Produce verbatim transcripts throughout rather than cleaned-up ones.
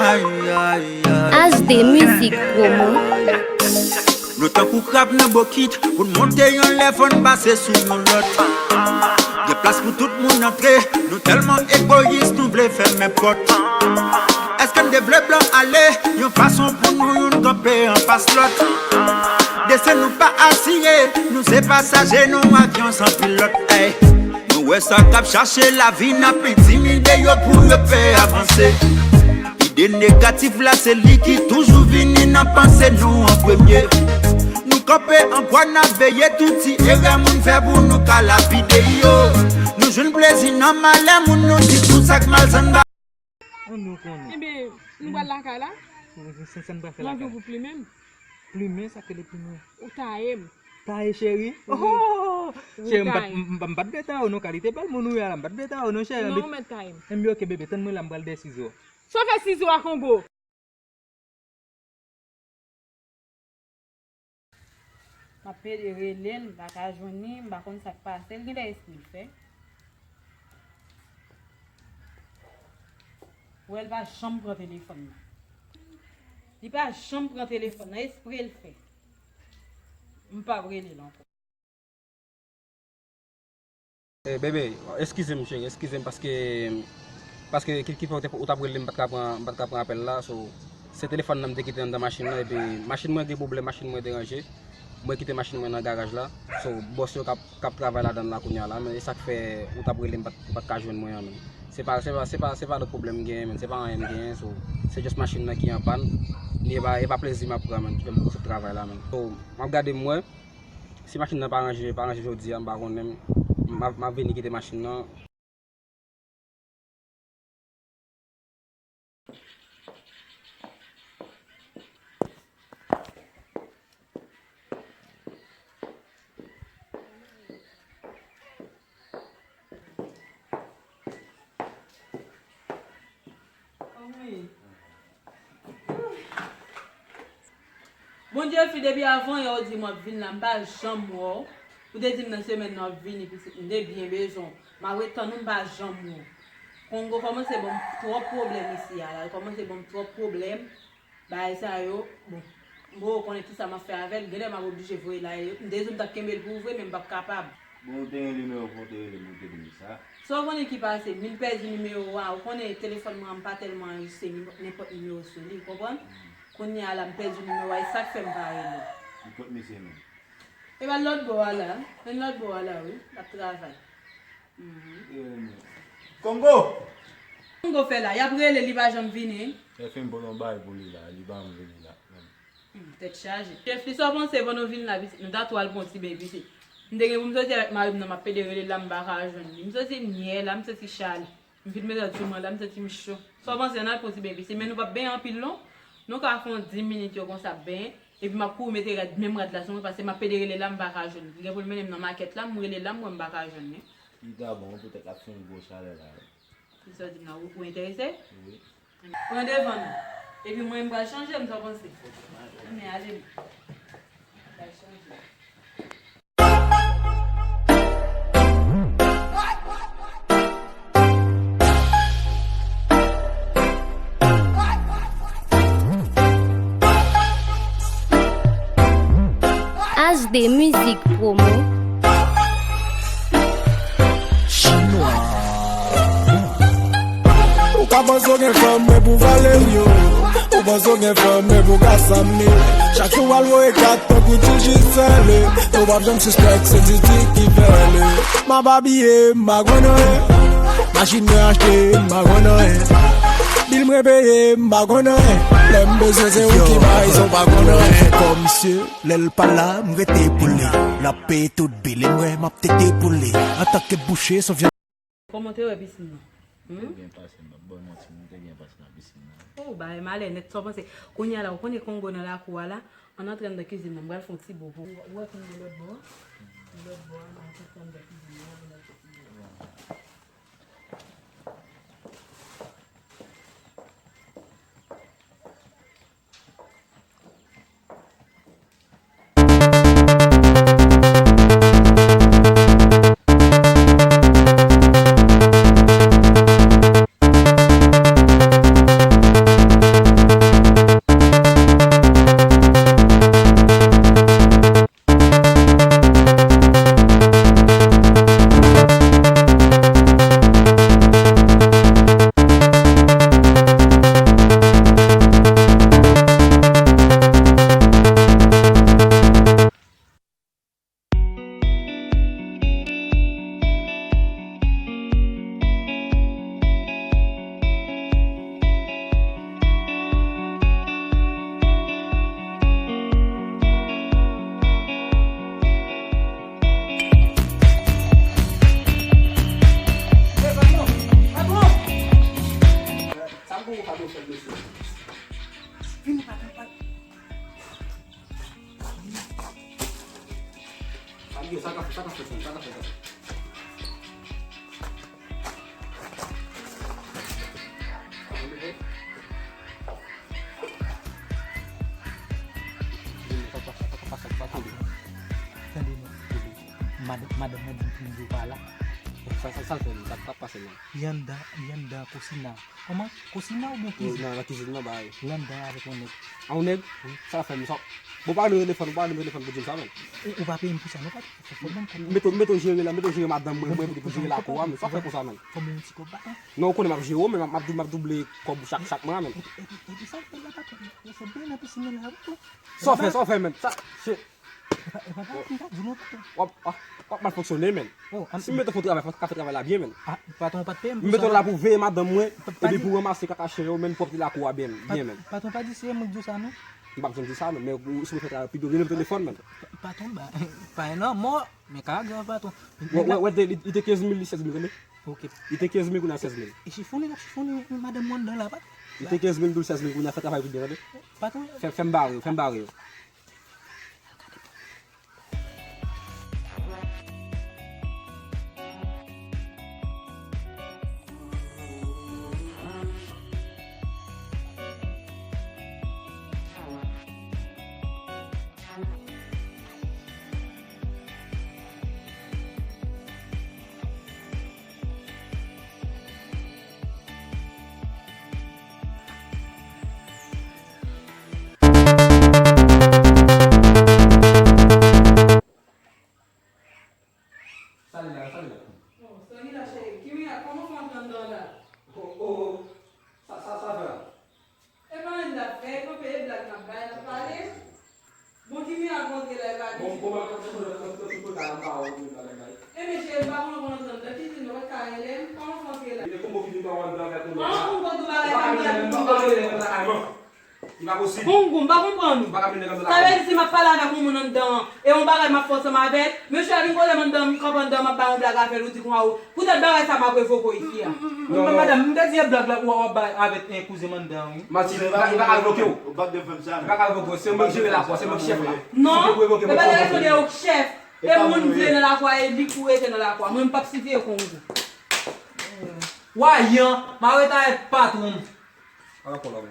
H D Music Promo. Nou tankou krab nan bokit, pou n monte yon lè fò n pase sou yon lòt. Gen plas pou tout moun antre, nou tèlman egoyis, nou vle fèmen pòt. Èske n te vle blan ale, yon fason pou nou youn kanpe anfas lòt? Desten nou pa asire, nou se pasaje nan yon avyon san pilòt. Ey, nou wè sa k ap chache lavi, n ap entimide yo pou yo pè avanse. Ide negatif la, se li ki toujou vini nan panse nou an premye. Nou kanpe an bwa, n ap veye tout ti erè moun fè pou nou ka lapide yo. Nou jwenn plezi nan malè moun, nou di tout sa k mal, sa n pa. An nou konnen. Ebyen, nou pral lakay la. Sa, sa n pral fè lakay la? Mwen anvi pou plimen m. Plimen, sa k rele plimen? Ou taye m. Taye, cheri? Wi. Oh! Ou taye m. Cheri, m pa t, m, m, m pa t vle taye w non, kalite bèl moun ou ye a la, m pa t vle taye w non, cheri. Non, ou mèt taye m. Enben, oke, bebe, tann mwen la, m pral dèyè sizo a. Sa w fè sizo a, Kongo? M ap pede rele l, m pa ka jwenn li, m pa konn sa k pase l, genlè espri l fè. Ou wè l pa janm pran telefòn nan. Li pa janm pran telefòn nan, espri l fè. M p ap rele l ankò. Eh, bebe, eskize m, cheri, eskize m, paske, paske ki, ki fè ou te, ou t ap rele m, m pa t ka pran, m pa t ka pran apèl la, so, se telefòn nan m te kite anndan machin nan, epi machin mwen gen pwoblèm, machin mwen deranje, mwen kite machin mwen nan garaj la, so, bòs yo k ap, k ap travay ladan l la kounye a la, men e sa k fè ou t ap rele m, m pa t, ou pa t ka jwenn mwen an, men. Se pa, se pa, se pa, se pa lòt pwoblèm m genyen, men, se pa anyen m genyen, so, se jis machin nan ki an pàn, men e pa, e pa plezi m ap pran, men, ki fè m pou sot travay la, men. So, m ap gade m wè, Si machin nan pa ranje, pa ranje jodi a, m pa konnen, m, m ap, m ap vini kite machin nan. Bondye fi, depi avan yè ou di m w ap vin la, m pa janm wè w. Ou te di m nan semèn nan w ap vini, pitit, m te byen bezwen w. M ap ret tann ou, m pa janm wè w. Kongo kòmanse ban m twòp pwoblèm isi a la, l kòmanse ban m twòp pwoblèm. Bagay sa yo, bon, m poko konnen kisa m ap fè avè l, genlè m ap oblije voye l ale. M te di w m t ap kenbe l pou ou vre, men m p ap kapab. Bon, ou te gen nimewo pou w te rele m, ou te di m sa. Sa w konnen ki pase, m vin pèdi nimewo a, ou konnen telefòn mwen an m pa tèlman anrejistre ni-, nenpòt nimewo sou li, ou konprann? Kounye a la, m pèdi nimewo a, e sa k fè m pa rele w. Li kot misye menm? E pa lòt bò a la, men lòt bò a la, wi, l ap travay. Mhm. Kongo! Kongo fè la, y ap rele, li pa janm vini. Chèf li, m pote yon bagay pou li la, li pa janm vini la. Hmm, tèt chaje. Chèf li, sa w panse pandan w vin la, pitit? Nou ta tou al pran yon ti beny, pitit. M te gen pou m soti avèk mari m nan, m ap pede rele l la, m pa ka jwenn li. M soti m yè la, m soti chale. M fin mete rad sou mwen la, m santi m cho. Sa w panse, ann al pran ti beny, pitit? Men nou p ap benyen anpil non. Nou ka fè yon dis minit yo konsa ap benyen. Epi m ap kouri mete rad, menm rad la sou mwen, paske m ap pede rele la, m pa ka jwenn li. Li gen pou l mennen m nan makèt la, m rele la, m wè m pa ka jwenn li. Li ta bon, poutèt l ap fè yon gwo chalè la wi. Kisa w di m la, ou, ou enterese? Wi. Pran devan non. Epi mwen, m pral chanje m, sa w panse? Ann ale m pral chanje. H D Music Promo. Chinwa. Ou ka panse w gen fanm, men pou Valerio. Ou panse w gen fanm, men pou Kasami. Chak jou w al voye kat tankou T J sèle. Ou p ap janm sispèk, se Titi ki fè li. M ap abiye, m pa konn anyen. Machin mwen achte, m pa konn anyen. Bil mwen peye, m pa konn anyen. Lè m bezwen, se ou ki bay, sa w pa konn anyen. Kòm misye, lè l pa la, m rete pou li. L ap peye tout bil, e mwen, m ap tete pou li. Antanke bouche, se yon vyann. Kòman w te wè pisin nan? Hmm? Te byen pase, m p ap ba w manti, m te byen pase nan pisin nan. Oh, bagay malè nèt, sa w panse? Kounye a la, ou konnen Kongo nan lakou a la, ann antre anndan kizin nan, m pral fè yon ti bo pou ou. Ou wè Kongo lòt bò a? Lòt bò a, ann antre anndan kizin nan, ann antre anndan kizin nan. Yo, sa ka fè, sa ka fè, sa ka fè, sa ka fè. Tande non. Madanm, madanm nan di m pou m di w pa la. Sa, sa, sa l fè menm, sa k ap pase menm. Li anndan, li anndan kousina. Kòman? Kousina oubyen kizin? Nan, nan kizin nan, bay. Li anndan avèk yon nèg. A, yon nèg? Wi. Sa l ap fè menm sa? Bon, pa rele m telefòn, pa rele m telefòn pou di m sa menm. Ou, ou pa peye m pou sa non, patwon. Fò, fò ban m kòb. Mete w, mete w jere la, mete w jere madanm mwen, mwen pou jere lakou a, men sa fè konsa menm. Fò ban m yon ti kòb, patwon. Non, ou konnen m ap jere w, men m ap, m ap dou-, m ap double kòb chak, chak mwa menm. Epi, epi, epi sa l fè la, patwon? Yo fè byen nan pisin nan la, wi. Sa w fè, sa w fè menm? Sa, se Epa, epa, pa, m pa di w non, patwon. W ap, w ap, w ap mal fonksyone, menn. Si m mete w fè yon travay, fò w ka fè travay la byen, menn. Ah, patwon pa t peye m pou sa. M mete w la pou veye madanm mwen, epi pou ranmase kaka chen yo, menn, pwòpte lakou a byen, byen, menn. Patwon pa di se mwen k di w sa, non. M pa bezwen di sa, non, men ou, si w fè travay pi byen, rele m telefòn, menn. Patwon, ba, pa yon lanmò, men ka grav, patwon. Wè, wè, wè, li, li te kenz mil, li sèz mil, tande. Ok. Li te kenz mil, kounye a sèz mil. E chifone, l ap chifone madanm mwen anndan la, patwon. Li te kenz mil, li sèz mil, kounye a fè travay pi byen, tande. Patwon. Fè, fè m bare yo, fè m bare yo. Sa li la, sa li la. Oh, sa li la, cheri. Kimia, kòman fè antre anndan la? Oh, oh, oh. Sa, sa, sa fè la? E pa ann ap fè, e pa peye blag n ap bay, n ap pale. Bon, Kimia ap antre la, e pa di. Bon, bon, bon, bon, bon, bon, bon, bon, bon, bon, bon, bon. E men cheri, m pa konn antre anndan, kizin nan, ou pa ka rele m, kòman fè antre la? Li te konbo ki di pa antre anndan avèk nou. An, konbo di bagay pa antre anndan. Li pa posib. Kongo, m pa konprann ou. Ou pa ka vin nan kay la. Sa vle di si m ap pale avèk yon moun anndan an, e yon bagay m ap fè ansanm avè l, mesye a vin kote m anndan, m kanpe anndan, m ap bay yon blag avè l, ou di konsa ou. Poutèt bagay sa m ap revoke w isi a. Non. Madanm, m te di e blag la ou w ap bay avèk, eh, kouzen m anndan an, wi. Matilda, li pa, li pa ka revoke w. Ou pa ka revoke w, se mwen k jere lakou a, se mwen k chèf la. Non, e pa de rezon de ou k chèf. E moun vle nan lakou a, e li pou rete nan lakou a. Mwen, m p ap siveye Kongo. Wayan, m a rete avèk patwon m. Ala kòlòm.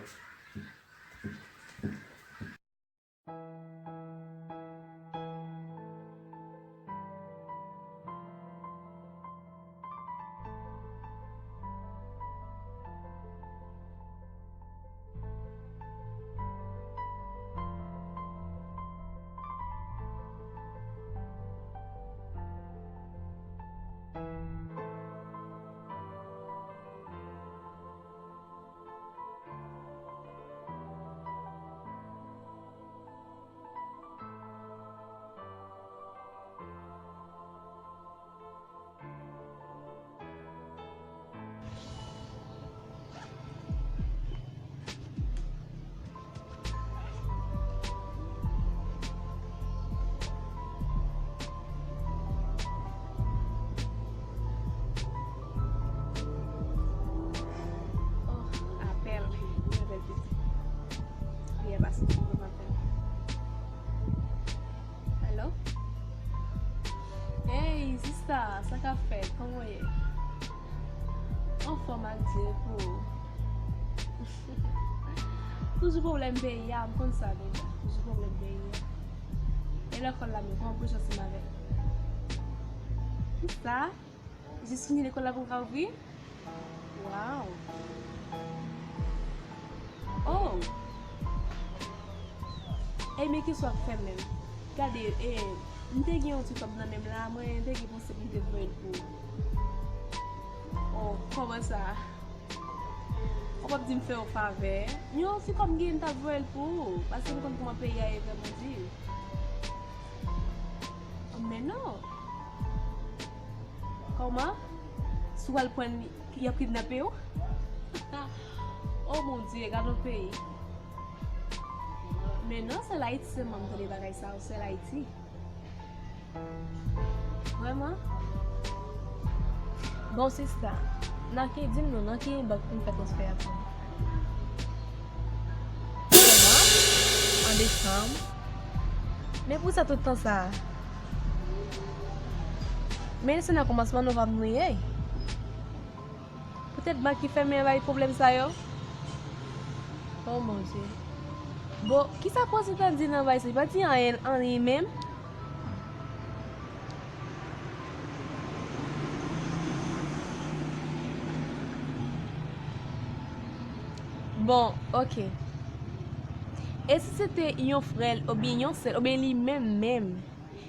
Oh, apèl. Yon apèl piti. Priyè pase pou mwen apèl. Alo? Hey, sista, sa k ap fèt? Kòman w ye? Anfòm ak Dye pou ou. Toujou pwoblèm peyi a, m konn sa deja. Toujou pwoblèm peyi a. E lekòl la menm, kòman w pwoche ansanm avèk? Kisa? Jis fini lekòl la pou w ka ouvri? Waw! Oh! E men kisa w ap fè menm? Gade, e, m te gen yon ti kòb nan men m la, mwen te gen panse pou m te voye l pou ou. Oh, kòman sa? Ou p ap di m fè w favè? Yon ti kòb m gen, m t ap voye l pou ou, paske m konn kòman peyi a ye vrèman di. Men non. Kòman? Si w al pran l, y ap kidnape w? Oh mon Dieu, gad yon peyi. Men non, sèl Ayiti sèlman m tande bagay sa yo, sèl Ayiti. Vrèman? Bon, sista, nan ki, di m non, nan ki bank pou m fè transfè a pou ou? Vrèman? An desanm? Men pou sa tout tan sa a? Men se nan kòmansman novanm nou ye. Poutèt bank ki fèmen an bay pwoblèm sa yo. Oh mon Dieu. Bon, kisa prezidan di nan bay sa? Li pa di anyen, anyen menm. Bon, ok. E si se te yon frè l, oubyen yon sè l, oubyen li menm menm,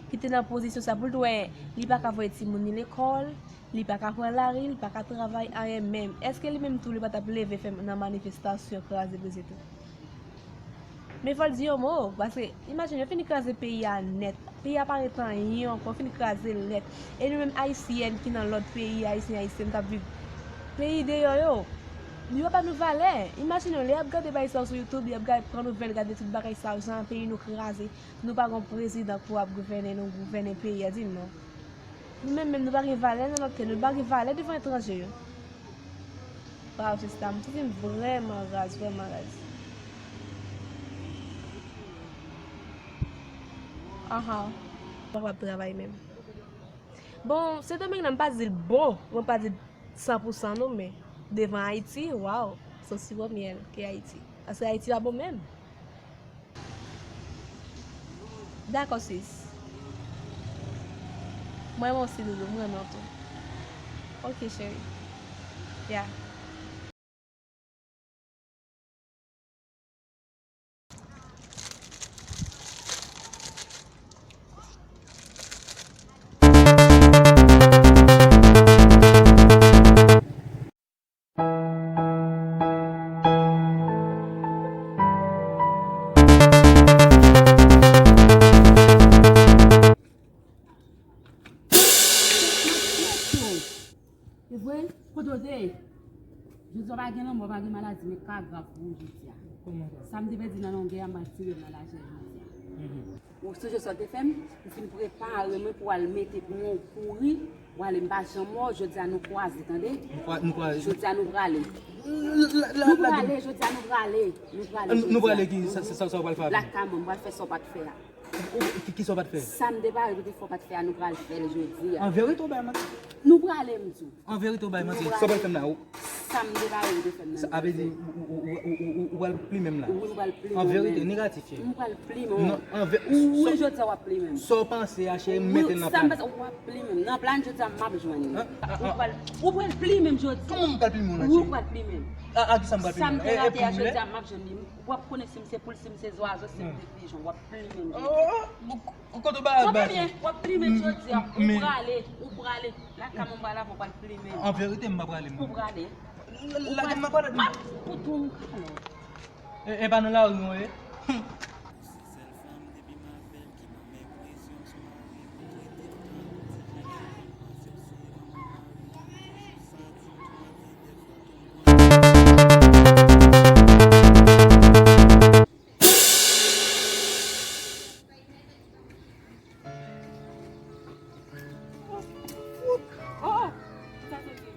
ki te nan pozisyon sa, pou l t wè, li pa ka voye timoun li lekòl, li pa ka pran lari, li pa ka travay, anyen menm. Èske li menm tou, li pa t ap leve fè nan manifestasyon, kraze, brize tou? Men fò l di yon mo, paske, imajine, yo fin kraze peyi a nèt. Peyi a pa ret anyen ankò, yo fin kraze l nèt. E nou menm Ayisyèn ki nan lòt peyi, Ayisyen, Ayisyèn k ap viv peyi deyò yo, yo pa ba nou valè. Imajine w, lè y ap gade bagay sa yo sou YouTube, y ap gade, pran nouvèl, gade tout bagay sa yo, jan peyi nou kraze. Nou pa gen prezidan pou ap gouvène nou, gouvène peyi a, di m non. Nou menm menm, nou pa gen valè nan lòt tè, nou pa gen valè devan etranje yo. Waw, sista, m santi m vrèman raz, vrèman raz. Aha. Mwen pa ap travay menm. Bon, Sendomeng nan, m pa di l bon, mwen pa di l san pou san non, men devan Ayiti, waw, se yon sirop miel ke Ayiti. Paske Ayiti pa bon menm. Dakò, sis. Mwen renmen w si, doudou, m renmen w tou. Ok, cheri. Ya. Se vre? Kote w te ye? Jodi a pa gen lanmò, pa gen maladi, men ka grav pou ou jodi a. Kòman sa? Sa m te pèdi nan longè a, m pral tire l nan lajè jodi a. Mhm. Ou sonje sa w te fè m? M fin prepare mwen pou al mete pou mwen kouri, w ale, m pa janm wè w, jodi a nou kwaze, tande? Nou kwa-, nou kwaze. Jodi a nou prale. La, la, la, nou prale, jodi a nou prale. Nou prale jodi a. Nou prale ki? Sa, sa, sa w pral fè avè m? Lakay mwen, m pral fè sa w pa t fè a. Ou, ou, ki, ki sa w pa t fè? Sa m te pare pou te fè w pa t fè a, nou pral fè l jodi a. An verite ou bay manti? Nou prale, m di w. An verite ou bay manti? Nou prale. Sa w pral fè m la? Sa m te pare pou te fè m nan. Sa vle di, ou, ou pral plimen m la? Wi, m pral plimen w. An verite, negatif, cheri. M pral plimen w. Non, an ve-, wi, jodi a w ap plimen m. Sa w panse a, cheri, m mete l nan plan. Sa m panse, w ap plimen m. Nan plan jodi a, m ap jwenn li. An, an, an. Ou pral, ou pral plimen m jodi. Kòman m pral plimen w la, cheri? Wi, w pral plimen m. A, a ki sa m pral plimen w? Sa m te rate a, jodi a, m ap jwenn li. W ap konnen si m se poul, si m se zwazo, si m se pijon. W ap plimen m jodi a. Oh, kote w ba, ba. Konprann byen, w ap plimen m jodi a. Ou prale, ou prale. Lakay mwen, m prale avè w, w pral plimen m. An verite, m pa prale, mwen. Ou prale. Lage m nan pale. M ap fouti w yon kalòt. E, e pa nan lari nou ye. Oh, oh. Sa se ki?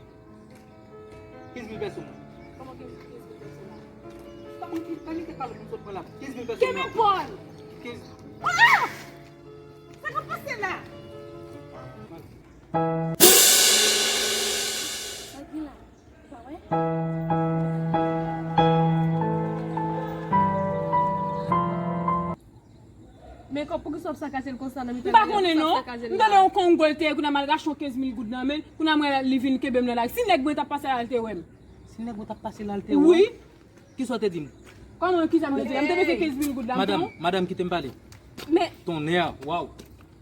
Kenz mil pèso mwen. Kòman kenz, kenz mil pèso la? Kòman ki kalite kalòt m sot pran la? Kenz mil pèso mwen. Kenbe pòl. Kenz. Ah! Sa k ap pase la? Sa k gen la? Ou pa wè? Men kòb, poukisa w ap sakaje l konsa nan mitan lari a? M pa konnen non. M tande yon kongol te ye, kounye a m al rache yon kenz mil goud nan men l, kounye a m wè li vin kenbe m nan lari. Si nèg mwen t ap pase la, l te wè m. Si nèg mwen t ap pase la, l te wè w? Wi. Kisa w te di m? Kòman, kisa m te di la? M te mete kenz mil goud la, m pran. Madam, madam, kite m pale. Men. Tonnè, waw.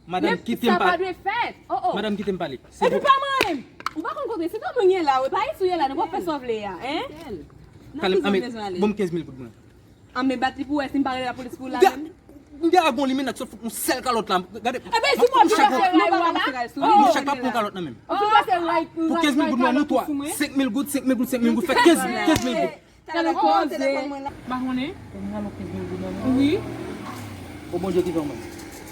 Madam, kite m pale. Men sa pa dwe fèt. Oh, oh. Madam, kite m pale. Epi pa mwen menm. Ou pa konn kote, se kòman w ye la, wi. Pa isi w ye la, non, w ap fè sa w vle a, hein? Nan ki zòn w bezwen ale? Ban m kenz mil goud mwen. An, men bat li pou wè si m pa rele lapolis pou la menm. M gen agon li men nèg sot fout yon sèl kalòt la. Gade. Ebyen, si w ap fè ray ou a la. Nou chak pa pran kalòt nan men m. Pou kenz mil goud mwen, nou twa. Senk mil goud, senk mil goud, senk mil goud, fè kenz mil, kenz mil goud. Tande koze. M pa konnen. Ou pran yon kenz mil goud nan men w? Wi. O Bondye ki fè w mwen.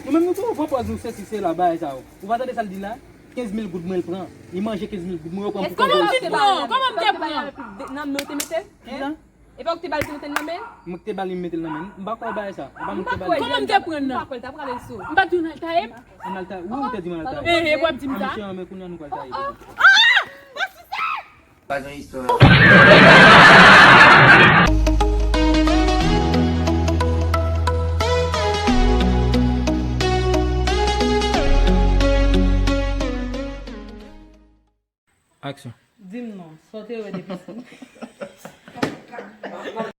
Nou menm nou tou pran pòz nou sesi sela bagay sa yo. Ou pa tande sa l di la? Kenz mil goud mwen l pran. Li manje kenz mil goud mwen, yo pran pou kòb. Kòman m te pran? Kòman m te pran? Nan men w te mete? Ki sa? E pa ou ki te ba l, te mete l nan men l? Mwen ki te ba l, li mete l nan men l. M pa kwè bagay sa. E pa mwen ki te ba l. Kòman m te pran nan? M pa kwè l, ta pral sou. M pa di w n al taye m? Ann al taye. Wi, ou te di m ann al taye. Ehe, w ap di m sa? Mesye, men kounye a nou pral taye. Ah! Pa sou sa! Pa gen istwa. Aksyon. Di m non, sa w te wè depi.